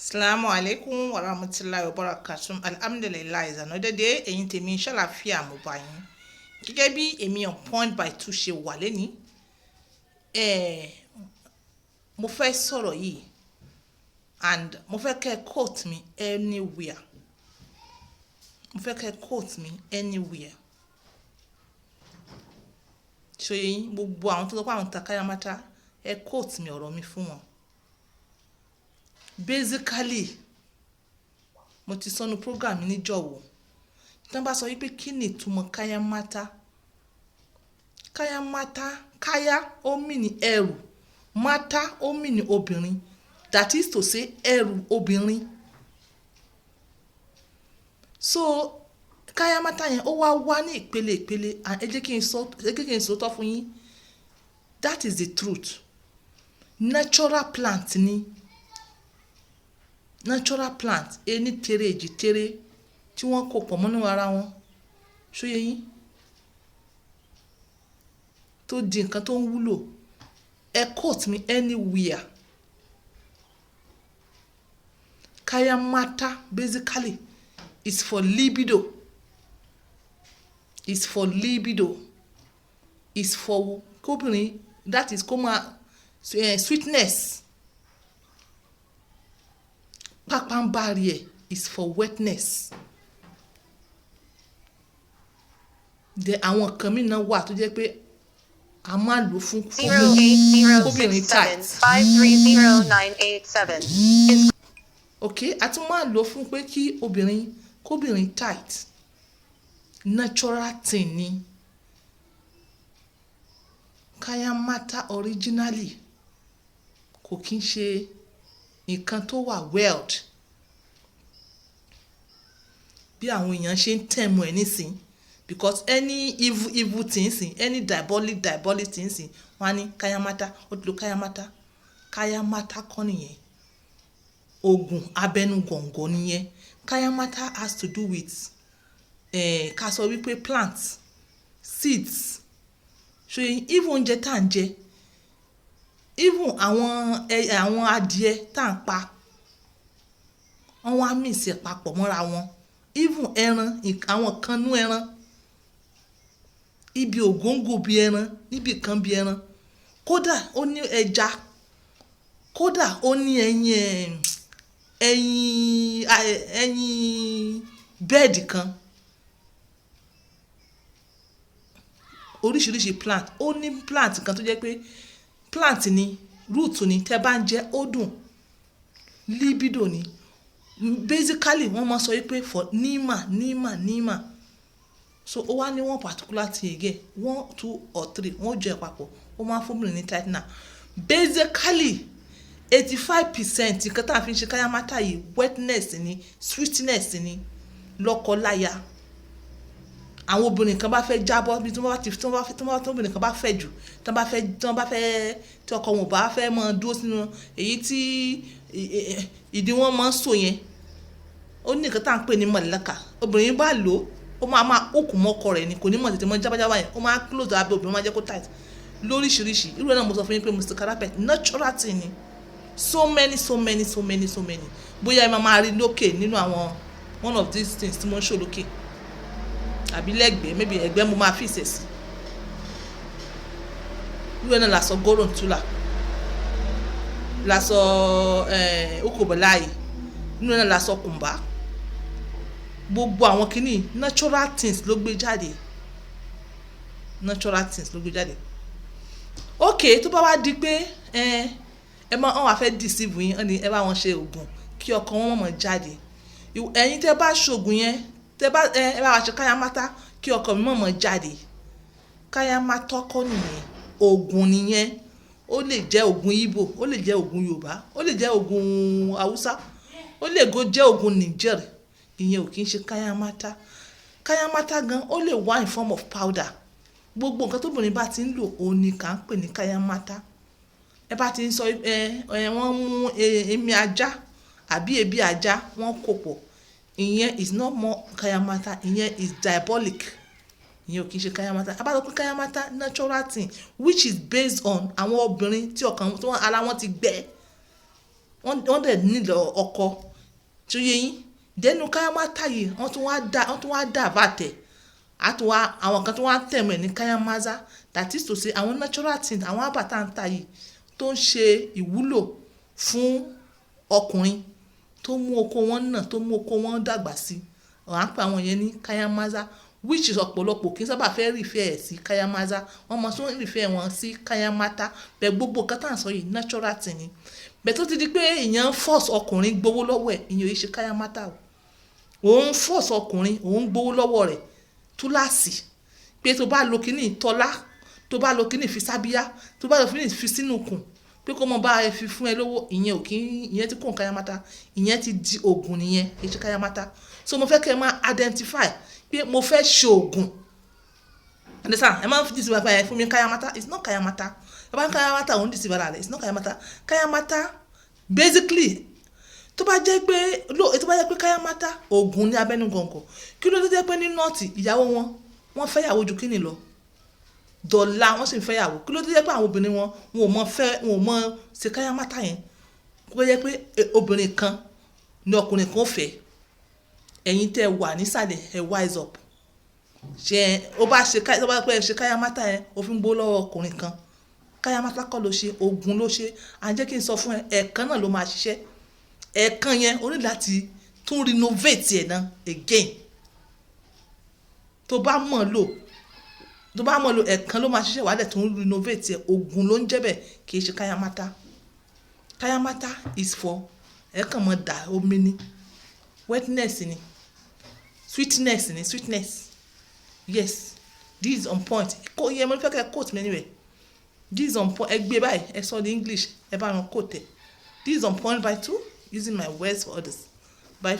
Salamu alaikum wa rahmatulahi wa barakatuh. Alhamdulillah is another day. Ẹ̀yin tèmi, ṣàlàáfíà mo bá yín? Gẹ́gẹ́ bí èmi on point by two ṣe wà lẹ́ni, mo fẹ́ sọ̀rọ̀ yìí and mo fẹ́ kẹ́ ẹ quote me anywhere. Mo fẹ́ kẹ́ ẹ quote me anywhere. Ṣó yé yín? Gbogbo àwọn tó sọ pé àwọn ta káyámátá, ẹ quote mi, ọ̀rọ̀ mi fún wọn. Basically, mo ti sọ nínú program mi níjọ̀wọ́. Tí wọ́n bá sọ wípé kí ni ìtumọ̀ káyámátá? Káyámátá, káyá ó mean ẹrù, mátá ó mean obìnrin. That is to say, ẹrù obìnrin. So káyámátá yẹn, ó wá wá ní ìpele ìpele. Ẹ jẹ́ kí n sọ, ẹ jẹ́ kí n sọ tọ́ fún yín. That is the truth. Natural plant ni. Natural plant, ení tere èjì tere tí wọ́n kó pọ̀ mọ́nú ara wọn. Ṣó yé yín? Tó di nǹkan tó ń wúlò. Ẹ quote me anywhere. Káyámátá basically is for libido. Is for libido. Is for kóbìnrin, that is, kó máa sweetness. Pápánbárí ẹ̀ is for wetness. Then àwọn nǹkan mìíràn wà tó jẹ́ pé a máa lò fún 0 8 0 kóbìnrin 6 7 tight. 5 3 0 9 8 7 is Okay, a tún máa lò fún pé kí obìnrin, kóbìnrin tight. Natural thing ni. Káyámátá originally kò kín ṣe nǹkan tó wà weird bí àwọn èèyàn ṣe ń tẹ̀mù ẹ̀ nísìn, because any evil evil thing sìn, any diabolic diabolic thing sìn, wọ́n á ní káyámátá, ó ti lo káyámátá. Káyámátá kọ́ nìyẹn, oògùn abẹnú gọ̀ǹgọ̀ nìyẹn. Káyámátá has to do with ká sọ wípé plants, seeds. So even oúnjẹ tá à ń jẹ, even àwọn adìẹ tá à ń pa, wọ́n wá mix ẹ̀ papọ̀ mọ́ra wọn. Even ẹran, àwọn kan nú ẹran, ibi ògóńgò bí ẹran, níbi kan bí ẹran, kódà ó ní ẹja, kódà ó ní ẹyin, ẹyin ẹyin bird kan, oríṣiríṣi plant. Ó ní plant kan tó jẹ́ pé plant ni, root ni, tẹ́ bá ń jẹ ó dùn, libido ni. Basically, wọ́n máa sọ wípé for nima nima nima. So ó wá ní one particular thing again, one, two or three, wọ́n jọ ẹ̀ papọ̀, ó máa ń fún obìnrin ní tightener. Basically, 85% nǹkan tá a fi ń ṣe káyámátá yìí, wetness ni, sweetness ni, lọ́kọ-láya. Àwọn obìnrin kan bá fẹ́ jábọ́ bí tí wọ́n bá ti tí wọ́n bá tí wọ́n bá tí obìnrin kan bá fẹ́ jù, tí wọ́n bá fẹ́ tí ọkọ wọn ò bá fẹ́ máa dúró sínú èyí tí ìdí wọn máa ń so yẹn, ó ní nǹkan tá à ń pè ní mọ̀lẹ́kà. Obìnrin bá lò ó, ó máa máa hook mọ́ ọkọ rẹ̀ ni, kò ní mọ̀ tètè mọ́ jábájábá yẹn. Ó máa close abẹ́ obìnrin, máa jẹ́ kó tight lóríṣiríṣi. Irú ẹ̀ náà mo sọ fún yín pé Mr. Carapet, natural thing ni. So many, so many, so many, so many. Bóyá ẹ máa máa rí lókè nínú àwọn one of these things tí mo ń show lókè àbí lẹ́gbẹ̀ẹ́, maybe ẹ̀gbẹ́ mo máa fi ìṣẹ̀ sí. Irú ẹ̀ náà la sọ gorontula, la sọ okòbọ̀láyì, irú ẹ̀ náà la sọ kùmbá. Gbogbo àwọn kìíní, natural things ló gbé jáde, natural things ló gbé jáde. Ok, tó bá wá di pé ẹ máa wọ́n wá fẹ́ deceive yín, wọ́n ní ẹ bá wọn ṣe oògùn kí ọkọ wọn mọ̀ jáde. Ẹ̀yin tẹ́ bá ṣoògùn yẹn, tẹ́ bá ẹ bá wa ṣe káyámátá kí ọkọ mi mọ̀ mọ̀ jáde, káyámátá kọ́ nìyẹn, oògùn nìyẹn. Ó lè jẹ́ oògùn Ìgbò, ó lè jẹ́ oògùn Yorùbá, ó lè jẹ́ oògùn Haúsá, ó lè go jẹ́ oògùn Niger. Ìyẹn ò kí ń ṣe káyámátá. Káyámátá gan, ó lè wá in form of powder. Gbogbo nǹkan tóbìnrin bá ti ń lò, òun ni kà ń pè ní káyámátá. Ẹ bá ti ń sọ ẹ ẹ wọ́n mú èémí ajá àbí èébì ajá, wọ́n kó pọ̀, ìyẹn is not more káyámátá, ìyẹn is diabolic. Ìyẹn ò kí ń ṣe káyámátá. A bá sọ pé káyámátá, natural thing which is based on àwọn obìnrin tí ọkàn tí wọ́n ara wọn ti gbẹ. Wọ́n dẹ̀ nílò ọkọ tí ó yé yín dẹnu káyámátá yìí. Wọ́n tún wá dà bàtẹ̀ àtún wá àwọn kan tó wá tẹ̀mọ̀ ẹ̀ ní káyámázá. That is to say, àwọn natural things, àwọn àbàtà ń ta yìí tó ń ṣe ìwúlò fún ọkùnrin, tó mú oko wọn náà, tó mú oko wọn dàgbà sí, à ń pè àwọn yẹn ní káyámázá, which is ọ̀pọ̀lọpọ̀ kì í sábà fẹ́ refer ẹ̀ sí káyámázá, wọ́n mọ̀ tún refer wọn sí káyámátá. Bẹ́ẹ̀ gbogbo nǹkan tá à ń sọ yìí, natural thing ni. Bẹ́ẹ̀ tó ti di pé èèyàn ń force ọkùnrin gbowó lọ́wọ́ ẹ̀, ìyẹn ò ṣe káyámátá o. Òun force ọkùnrin, òun gbowó lọ́wọ́ rẹ̀ túláàsì pé tó bá lo kíní tọ́lá, tó bá lo kíní fi sábíyá, tó bá lo kíní fi sínú kùn, pé kó mọ bá ẹ fi fún ẹ lówó, ìyẹn ò kí, ìyẹn tí kò ń káyámátá. Ìyẹn ti di oògùn nìyẹn, kì í ṣe káyámátá. So mo fẹ́ kẹ́ ẹ máa identify pé mo fẹ́ ṣe oògùn. Understand? Ẹ máa ń fi deceive ẹ fún mi káyámátá. It's not káyámátá. Ẹ bá ń káyámátá, òun deceive ara rẹ̀. It's not káyámátá. Káyámátá basically, tó bá jẹ́ pé káyámátá oògùn ní abẹ́nú gọ̀ǹgọ̀, kí ló dé jẹ́ pé ní North, ìyàwó wọn, wọ́n fẹ́ yàwó ju kíni lọ dọ̀la, wọ́n sì ń fẹ́ yàwó? Kí ló dé jẹ́ pé àwọn obìnrin wọn, wọn ò mọ fẹ́, wọn ò mọ ṣe káyámátá yẹn, kó jẹ́ pé obìnrin kan ní ọkùnrin kan fẹ́? Ẹ̀yin tẹ́ wà nísàlẹ̀, ẹ wise up. Ṣe ó bá ṣe ká, tó bá pẹ́ ṣe káyámátá yẹn, ó fi ń gbó lọ́wọ́ ọkùnrin kan, káyámátá kọ́ ló ṣe, oògùn ló ṣe. À ń jẹ́ kí n sọ fún ẹ, ẹ̀ẹ̀kan náà ló máa ṣiṣẹ́. Ẹ̀ẹ̀kan yẹn, o ní láti tún renovate ẹ̀ náà again. Tó bá mọ̀ lò, ẹ̀ẹ̀kan ló máa ṣiṣẹ́, wàá dẹ̀ tún renovate ẹ̀. Oògùn ló ń jẹ́ bẹ́ẹ̀, kì í ṣe káyámátá. Káyámátá is for ẹ̀ kàn mọ́ dà omi ni, wetness ni, sweetness ni, sweetness. Yes, this is on point. Kó yẹ mo fẹ́ kẹ́ quote me anyway. This is on point. Ẹ gbé báyìí, ẹ sọ ní English, ẹ bá wọn quote ẹ. This is on point by two, using my words for others.